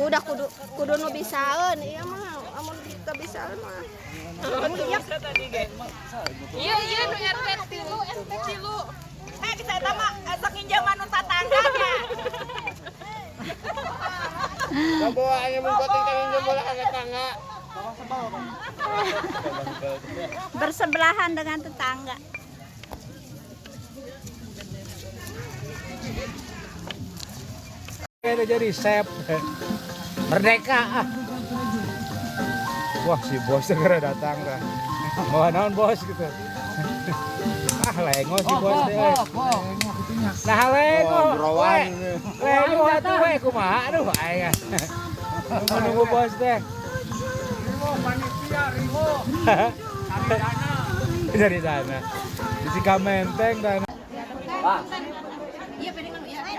Udah kudu kudu nu bisaeun ieu mah amun teu bisaeun mah. Iya iya nu RT 3 RT 3. Eh bisa eta mah sok nginjeman nu tatangga nya. Bawa aja mun koting tanggung jempol ka tetangga. Bersebelahan dengan tetangga. Kayaknya jadi sep. Merdeka ah. Wah, si bos segera datang lah. Mau naon bos gitu. Ah, lengo si bos teh. Nah, lengo. Jeroan. Lengo atuh we kumaha aduh aing. Nunggu bos teh. Panitia Riwo. Dari sana. Di Cikamenteng kan. Iya piringan ya. Iya.